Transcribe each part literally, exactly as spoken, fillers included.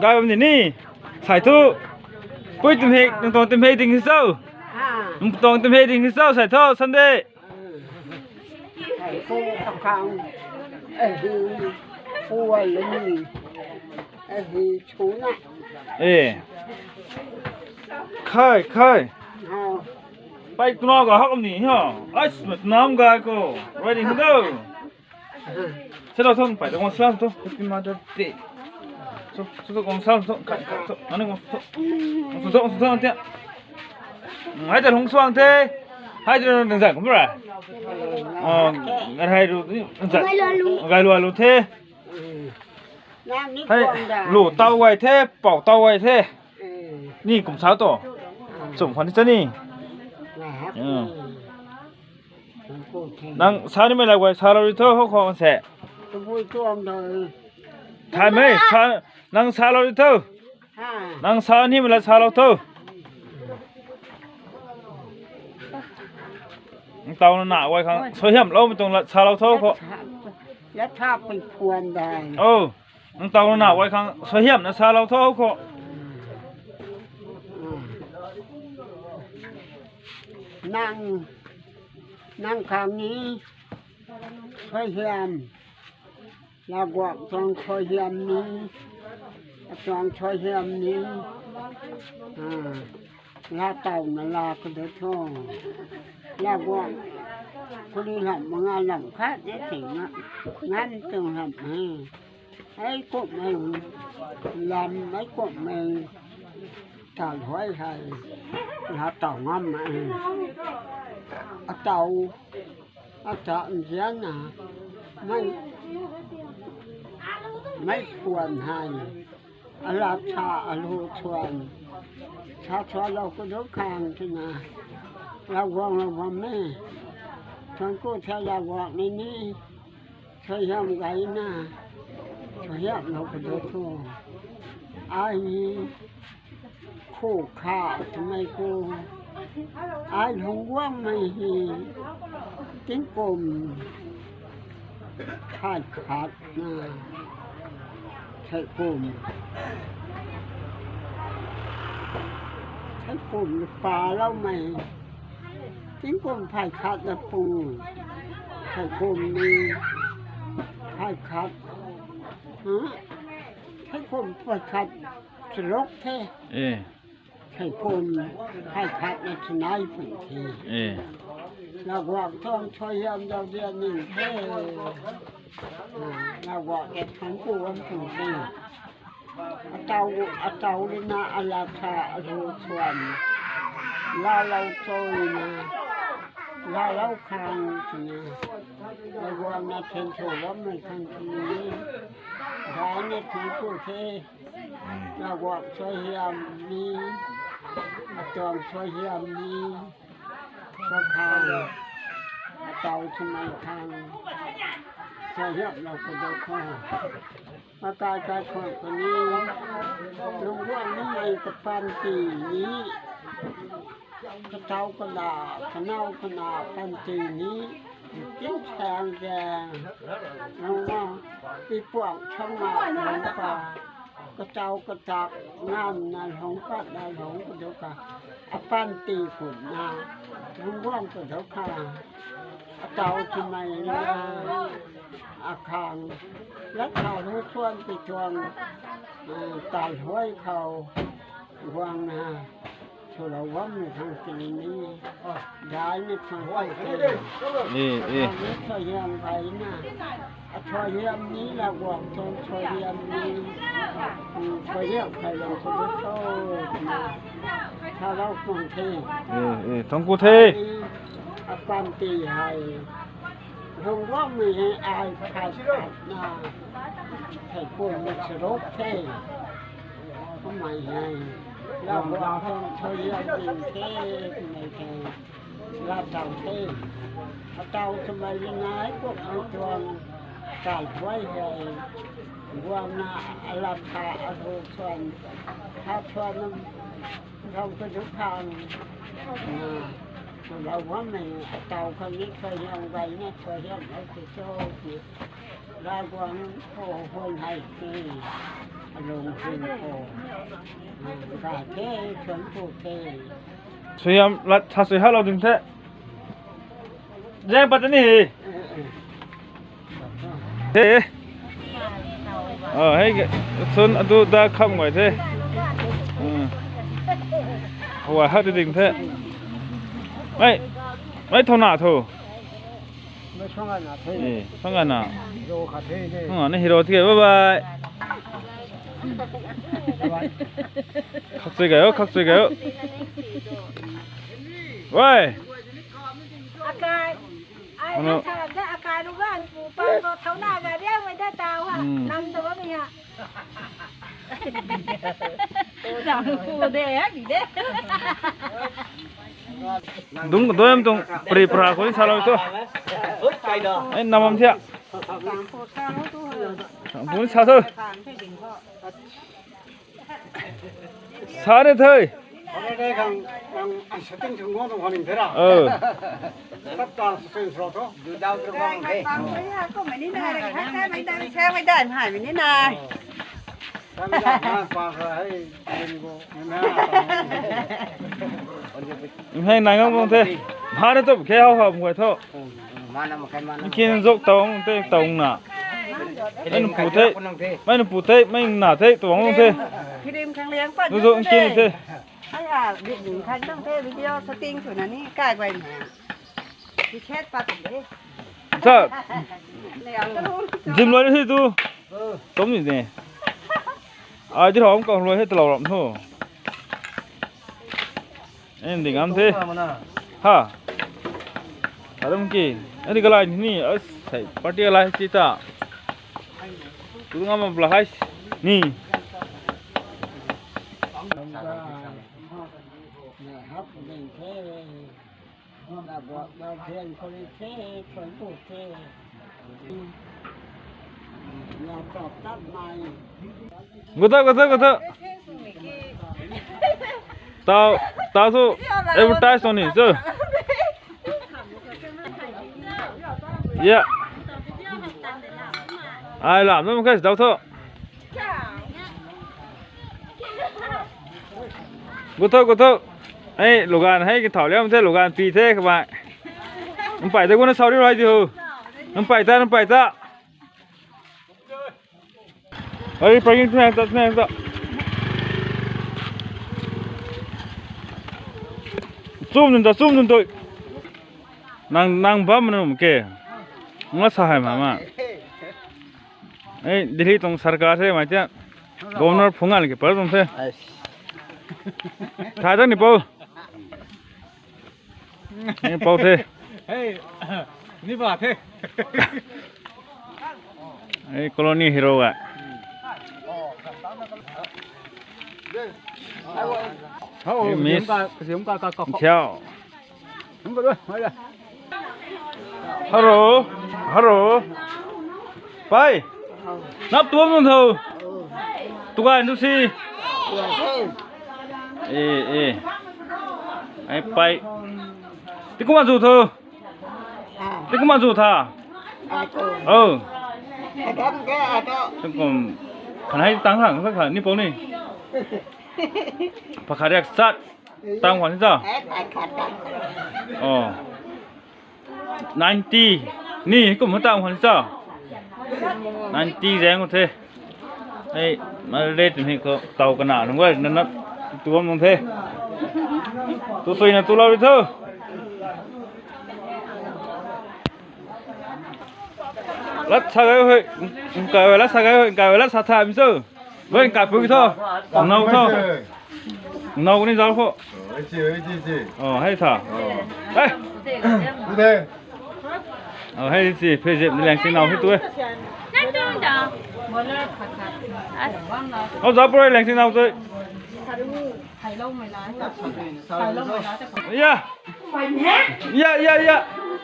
Gai bam ni ni. Sai thu. Pui tum hei, nang tuang tum hei ding hi cho. Nang tuang tum hei ding hi cho, sai thu, Sunday. Ai, ko akang, ai, hi, ko ai lung, ai, hi, chuna. Eh. Khai, khai. Ha. Pai tuna ga hak ni ha. Ai, smat nam ga ko. Riding do. Selo thon pai, dong slam thu. Happy Mother Day. So, so, so, gong slam thu. Kai, kai, so. Ani gong so. Gong so, so, so, so, tia. Hai ta hung suang the. Hai ta nang zan kum ra. Oh, ngar hai ru ni zan. Gai lu lu the. Nang ni Hai, kuang da. Lu tau gai the, pau tau gai the. Eh. Ni kum sa to. Ah. Chum khwan ni cha ni. Ngai hak. Hmm. Nang ko the. Nang sa ni mei la gai sa lo ri tho, ho khwan se. Tabui tuang da. Thai mei, sa, nang sa lo ri tho. Ha. Nang sa ni mei la sa lo tho. Nang tau na na gai khang, so hiam lo mei tuang la sa lo tho ko. Ya tha, ya tha pui phuan dai. Oh. Nang tau na na gai khang, so hiam na sa lo tho ko. Nang, nang khang ni, so hiam. Laguak tuang so hiam ni, atuang so hiam ni. Ah, la tau na la ka de tho. Laguak, kuli lam manga lam khat ni thing na. Ngan tuang lam he. Ai kummei lam, ai kummei tal huai hei, la tau ngam mei. Atau, ata nzian na, mei, mei puan hei, alat sa alu chuan, sa chuan lou ku du khang tina, la guang la guang me, chuan ku sa la guang ni ni, Suaihiam gayna, suaihiam lou ka do tho. Ai ni, khou kha twmei khou, ai lungc guangmei hei, tingkum phay khat na, thei kum, thei kum na paloumei, tingkum phay khat na pung, thei kum ni, phay khat, ha? Thei kum phay khat, charuk the. Eh. Thei kum phay khat na chanei pun the. Eh. Laguak tuang suaihiam zauzian ning the. Ah, laguak e thang ku wan pun the. Atau, atau rina alat sa alu chuan. Laalou chou rina. Laalou khang twna. Laguak na then cho bammei khang twna. Gayna thang ku the. Laguak suaihiam ni. Atuang suaihiam ni. Sa khang, atau twmei khang, suaihiam lou ka do kho. Makai kai khwan kani, lungc guang nimei kapanty ni, katau kana, kanau kana panty ni, tingsaeng zaeng, lungc guang, tipuang changna lungc pa, katau katak ngamna lungc pat na lungc ka do ka, apanty kumna, lungc guang ka do ka, atau twmei na, akhang, lat thau lu chuan ti tuang, ah, tal huai khou, guangna, swlou bammei khang tini ni, gayna thang huai the. Eh, eh. Ni suaihiam gayna, asuaihiam ni laguak tuang suaihiam ni, mm, suaihiam khailou ka do tho, na, salou tuang the. Eh, eh, thang ku the. Ai, apanty hei, lungc guangmei hei ai phay khat na, thei kum na charuk the. Kummei hei, laguak tuang suaihiam ding the, kummei the, lat thau the. Atau twmei rina ai kummei tuang, tal huai hei, guangna alat sa alu chuan, sa chuan na, thau ka du khang, na, swlou bammei, atau khang ni suaihiam gayna suaihiam lou ti cho ti. Ravguangc khou huan hei ti, Suaihiam lat sa sui halou ding the. Zang pat ni he. He. Oh, hei ke, sun atu da kham ngai the. Hmm. Hua ha ti ding the. Mai, mai thona thu. Mai sanga na the. Eh, sanga na. Hero kha the de. Hanga na hero the. Bye bye. Khak chui gayo, khak chui gayo. Wai. Akai. Ai, ano. Nang tharam da akai lu gan pu pa ko thau na ga riang mai da tau ha. Hmm. Nang da ba mi ha. Zang pu de, ha, di de. Dung doi am tung pri pra ko ni sa lo tu. Ai, nam am thia. Pu ni sa tu. Sa ni thei. Saturday khang, khang, setting thung ngau tuang khang ning the ra. Oh. Tap ta setting throw tho. Tang thei ha, ko mai ni na, hai, hai, mai dai, hai, mai dai, hai, mai ni na. Tang da, na, pa, sa, hai, lim go, mai na. Hai, nai ngam kong the. Ha, na tup khe hau hau mui tho. Mana makai mana. Kin zok tawng te tawng na. Mai nu pu the. Mai nu pu the, mai na the, tawng the. Kirim khang liang pat. Nu zok kin the. Ai ha, video khang tang the, video setting thu na ni kai guay na. Ki chat pa tum de. Sa. Liang tu. Gym loi hi tu. Tom ni ne. Ai di hom kong loi he talo ram thu. Ai ding am the. Ha. Adam ki. Ai di kalai ni, as, sei, party kalai si ta. Tu ngam am la hai. Ni. Gutha, gutha, gutha. Tau, tau thu advertise toni, so. Yeah. Ai lam, nang kai tau thu. Gutha, gutha. Ei, lugan hei kithau liam the, lugan pi the, kaba. Nang pai ta guna sauri rai di ho. Nang pai ta, nang pai ta. Ai, parking tu nang ta, tu nang ta. Chum dun ta, chum dun tu. Nang, nang bam num ke. Nga sa hai mama. Ei, Delhi tuang sarkar se mai tia. Governor phungan ki par tuang the. Ai. Tha ta ni pou. Ni pou the. Hey, ni ba the. Ei, colony hero ga. Hau, Miss ka, ka, ka, ka. Thiau. Hello, hello. Pai. Nap tuam nung tho. Tukai ndu si. Eh, eh. Ai pai. Ti kuma zu tho. Ti kuma zu tha. Oh. Ti kum. Khanai tang khang sa kha ni pou ni. Pakhat riak sat. Tang khwan cha. Oh. Ninety. Ni kum tang khwan cha. Ninety zang the. Ei, ma le tu ni ko tau kana nung wai na na tuam nung the. Tu sui na tu lau di tho. Lat sa gai hoi, kai lat sa gai hoi, kai lat sa tha mi so. Wen kai pui tho. Nau tho. Nau ni zau kho. Oi chi, oi chi chi. Oh, hei tha. Oh. Hei. Ude. Oh, hei chi, phe zep ni leng sing nau hei tu e. Oh, zau pui leng sing nau tu. Ya. Ya, ya, ya.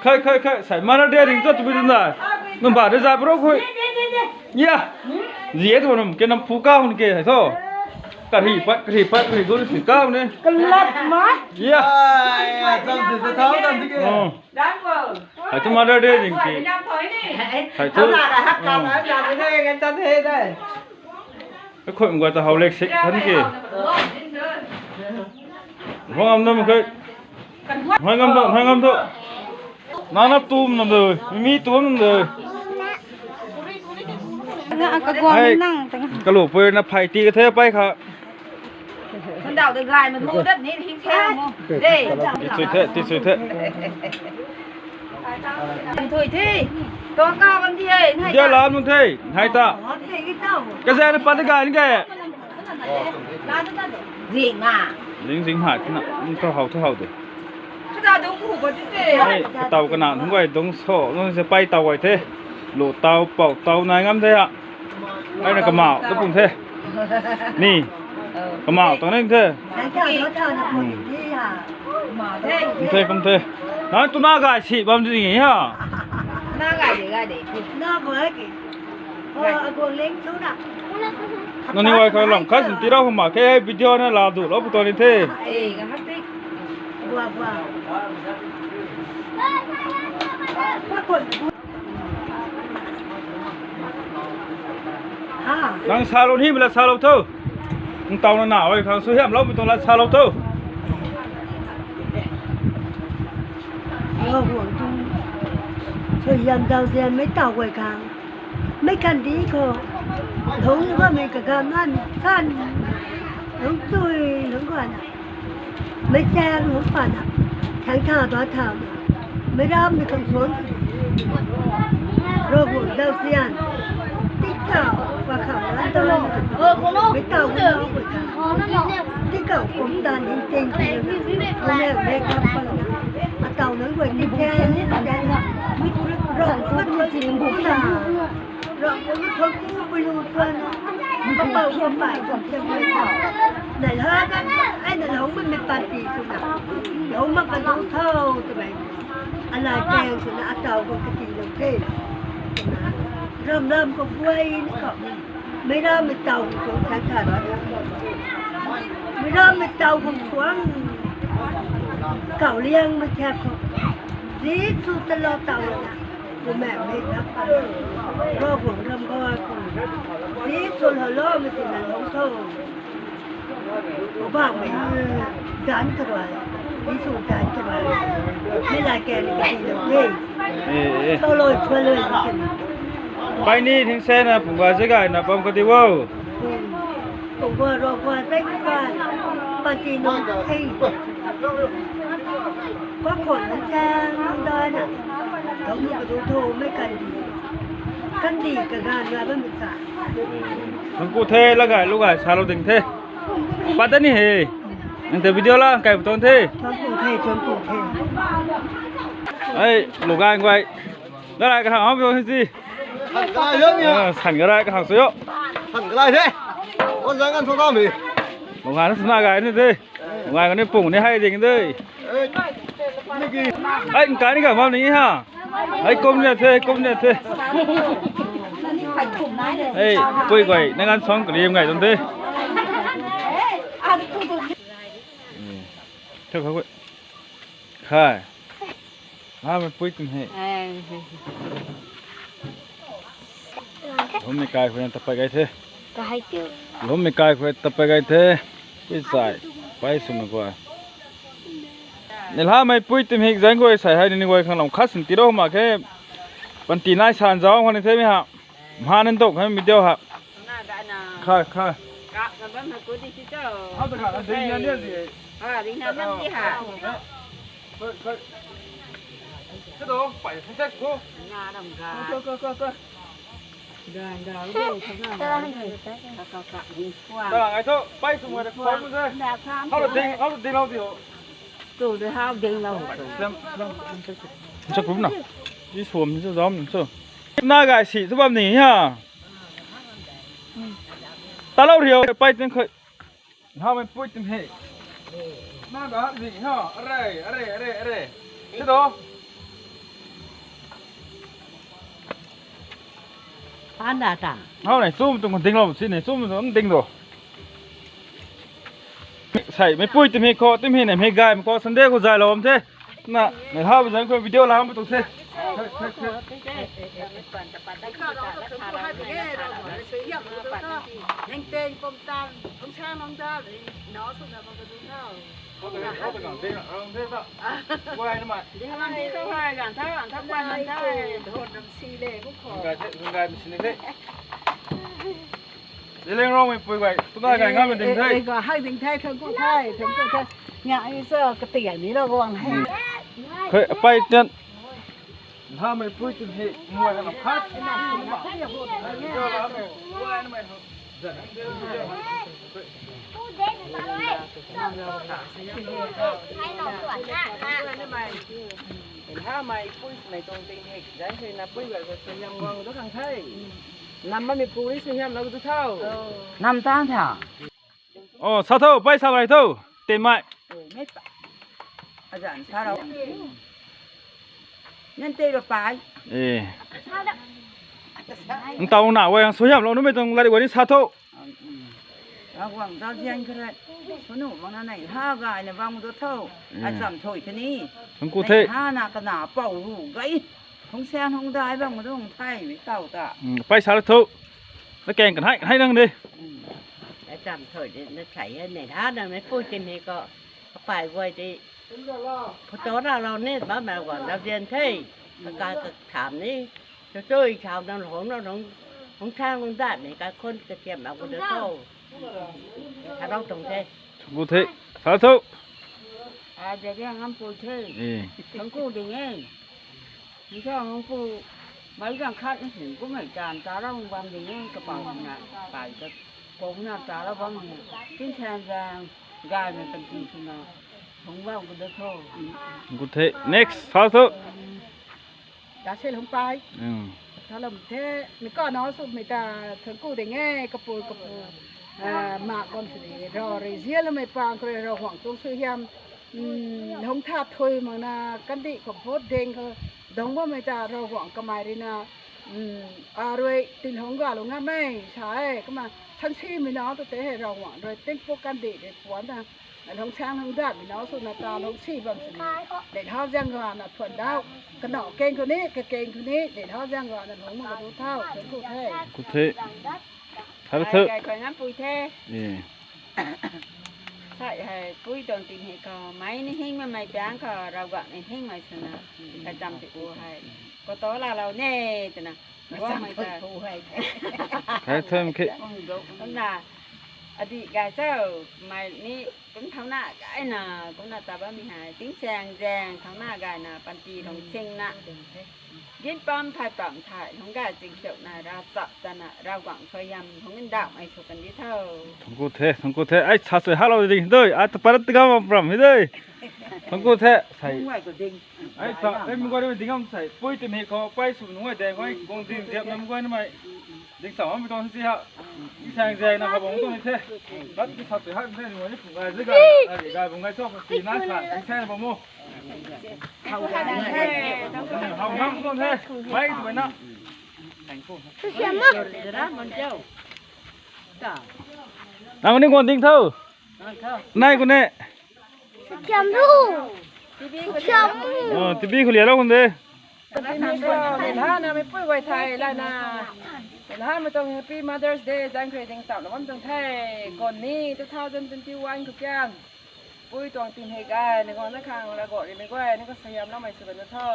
Khai, khai, khai. Sai mana de ring cho tu bi dun da. Num ba de za bro khui. Ya. Zie tu num ke nam phu ka hun ke hai tho. Ka ri pat, ka ri pat, ka ri gun si ka hun ne. Kalat ma. Ya. Ai, ya, tam si ta thau tam si ke. Oh. Hai tu mana de ring ke. Hai tu. Hai tu. Oh. Hai tu. Khoi mgua ta hau lek sik than ki. Hoi ngam dam khoi. Hoi ngam dam, hoi ngam dam. Nana tum nam dam, mi tum nam dam. Nga ka guang Hey, nang tang. Kalu pui na phai ti ka the pai kha. Kan dau de gai ma thu dat ni hing the mo. Dei. Ti sui the, ti sui the. Kan thui the. To ka bam di hei, nai Dia ta. La nu the, hai ta. Ka za na pa de gai ni ke. Zing ma. Zing zing hai na. Thau hau, thau hau de. Ka da dong ku ba di te. Hey, ka tau ka na nung gai dong so, nung se pai tau gai the. Lu tau, pau tau nai ngam the ha. Ai na kamau, tu pung the. Ni. Kamau tang nai the. Nang ka do tau na pung di ha. Ma the. Kum the, kum the. Na tu na gai si bam di ni ha. Na gai de, gai de. Na gai ki. Oh, a go leng tu na. Nani wai kha lam kha sin ti rau huma ke video na la du lo pu to ni the. Eh, ga hat te. Bua, bua. Nang sa lo ni mla sa lo tho. Nang tau na na oi khang su hiam lo pu to la sa lo tho. Lo huang tu. Sa hiam dau zian mei tau gai khang. Mei kan di khou, lungc bam mei kaganv na mei kan, lungc tui, lungc guan na, mei chaeng lungc pan na, thang tha dua tha na, mei ram mei khang suang, Ravguangc dau sian, tikau, pa kham lan dau, mei tau mei nau guay ta, tikau kum tan hing ting ting, mei mei kham pan na, atau nunc guay ting ting, Ravguangc mei thun ting bu na. Ravguangc mei thun ting bu lu tuan. Kapau kapau kum ting bu na. Nai ha kan, ai na lou mei mei party swna. Lou mak ka lou tho twmei. Alai keng swna atau khou kati lou the. Ram ram khou guay ni khou. Mei ram mei tau khou sa tha ra. Mei ram mei tau khou suang. Kau liang mei thak khou. Jisu ta lou tau na. Kumei mei thak khou. Ravguangc ram guay khou. Jisu lou lou mei tina lou tho. Bam mei, dan karuai, Jisu dan karuai. Mei lai keng ni kati lou the. Eh, eh. Tau lou, tau lou, kati. Pai ni thing se na pung gua zai gay na bam kati wo. Pung gua ro gua zai gua, pati nung thei. Kwa khon nung sa nung dai na. Tau mei kadu tho mei kandi. Kandi kaganv na bam mei sa. Nang ku the, la gay, lu gay, sa lou ding the. Pat da ni he. Nang te video la, kai pu tuang the. Tuang pu the, tuang pu the. Ai, lu gay, guay. La gay ka hang, hang, hang, si. San ka lai yo ni. Ah, san ka lai ka hang, so yo. San ka lai the. Kon zang kan so ka mi. Lu gay na sna gay ni the. Lu gay ka ni pung ni hai ding de. Ai, nkai ni ka mam ni ha. Ai, kum ni the, kum ni the. Ai, pui guay, nang an song kali ngai dum the. Thek kha guay. Khai. Ha, mei pui tum he. Lum mei kai khou tapai gay the. Kahai tiu. Lum mei kai khou tapai gay the. Pui sai. Pai sum na kua. Nilha mei pui tum hik zang guay sai hai ni guay khang lam khat sin ti ro ma khe. Panty nai san zauc khang ni the mi ha. Mha nan dok hai mi deu ha. Khai, khai. Kap na bam na ku di si cho. Hau ta kap na ding na lian di. Ah, ding na bam di ha. Khai, khai. Ka do, pai sa sa ko. Nga ram ga. Ko, ko, ko, ko. Ga, ga, ga, ga, ga, ga, ga, ga, ga, ga, ding kua. Ta ngai tho, pai sum ngai ta kua mu se. Hau ta ding, hau ta ding lau di ho. Tu de hau ding lau. Sam, sam. Sa ku na. Di suam ni sa zam ni sa. Na gay si, sa bam ni ha. Ta lau riu, pai ting khoi. Hau mei pui tim he. Na da zi ha, are, are, are, are. Ti do. Panda ta. Hau nei, sum tum ding lo, si nei, sum tum ding do. Sai, mei pui tim he ko, tim he nei, mei gay mei ko, Sunday ko zay lo am the. Na, na ha bazan khou video lam tu the. Ningteng pumtan, pumsang nong da, no suna bang ka dung tho. Wai na mai. Ding lam di tho hai, gan tha, gan tha, gan tha. Hon nam si le, bu kho. Ngai the, ngai machine the. Zeliangrong mei pui guay, tu na gai ngam ding the. Ei, ga hai ding the, thang ku the, thang ku the. Nya ai sa ka tiang ni lo guang he. Khoi, apai tian. Nha mei pui tun he, muai na phat. Nha mei pui mei tuang ting he, zai se na pui guay guay suaihiam guang du khang the. Nam mei pui suaihiam lo du tho. Nam tang tha. Oh, sa tho, pai sa bai tho. Ten mai. Azan sa rau. Nang te ro pai. Eh. Ntaw na wai ang suaihiam lo numei tuang lari wai ni sa tho. Ravguangc zauzian kha re. Sunu bang na nei ha gai na bang du tho. Acham thoi the ni. Thang ku the. Nei ha na kana pau ru gai. Hung sian hung dai bang du hung thai mei tau ta. Pai sa tho. Na keng kan hai, kan hai nang de. Acham thoi de na thai he nei ha na mei pui te mei ko. Kapai guay de. Photo ra lo ni, ba ma guan zauzian the. Ka ka ka tham ni. Cho cho i chau nang hong na hong, hong thang hong dat ni ka khon ka tiam ma ko de tho. Tha rau tuang the. Thang ku the. Sa tho. A, de de ngam pui the. Eh. Thang ku ding e. Ni tho ngam pui. Mai gang khat ni sing ku mai tan ta rau bam ding e ka pau na. Pai ka kong na ta rau bam ni. Tin than zang gai mei kan tin suna. Hong bam ko de tho. Thang ku the. Next, sa tho. Ta se lhong pai. Tha lam the, mi ka na sumei ta thang ku ding e, kapu, kapu. Ah, mak bam sini, rau rui zian lamei pang khou rui Ravguangc tuang suaihiam, um, lhong tha thui mak na, kandih khou phut ding khou, dong bammei ta Ravguangc kamei rui na, um, a rui tin lhong ga lung ngam e, sa e, kumna, than simei na tu te hei Ravguangc rui, tingpuk kandih rui puan ta, Lhong sang lhong dat mi nau sw na ta lhong si bam sini. Dei thau ziang gana thuan dau. Kano keng khou ni, kakeng khou ni, dei thau ziang gana lhong mak ka du thau, thuan ku the. Ku the. Thau thu. Ai, kai koi ngam pui the. Eh. Sai hei, pui tuang tin hei khou, mei ni hing mei mei piang khou, Ravguangc ni hing mei swna. Kacham ti pu hei. Ko to la lou ne, twna. Guang mei ta. Thau thu mkhe. Kumna, adih gay cho, mei ni, kum thauna gayna, kumna ta bammei hei, tingsaeng zaeng, thauna gayna, panty lung singna. Gin pam, phay pam, thay, lung gay chingkhiuna, ravchap tana, Ravguangc suaihiam, lung ndauhmei sw kandi tho. Thang ku the, thang ku the, ai sa sui halou ding dui, ai ta parat tigam pram hi dui. Thang ku the, sai. Ai ta, ai mei guay ding am sai. Pui ti mei khou, pai sw nungai deng guay, guang ding ziap nam guay na mei. Ding sa mei tuang si ha. Tingsaeng zaeng na ha bang tuang the. Tat ki sa ti ha, nungai ni pung gay zai gay, gay pung gay cho, ti na sa, tingsaeng bam mo. Hau ngam tuang the. Mei tu mei na. Nang ni guang ding thau. Nai ku ne. Thiam lu. Thiam lu. Oh, T V khou lialou khun de. Lana mei pui guay thei lana. Lana mei tuang Happy Mother's Day, zang kri ding tau na bam tuang the. Kon ni two thousand twenty-one khou kian. Pui tuang tin hei gay, ni guang na khang la go ri mei guay, ni ko sayam na mei sw kan na tho.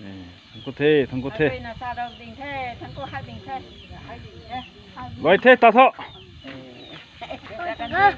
Eh, thang ku the, thang ku the. Hai na sa dau ding the, thang ku hai ding the. Hai ding the. Guay the, ta tho. Eh.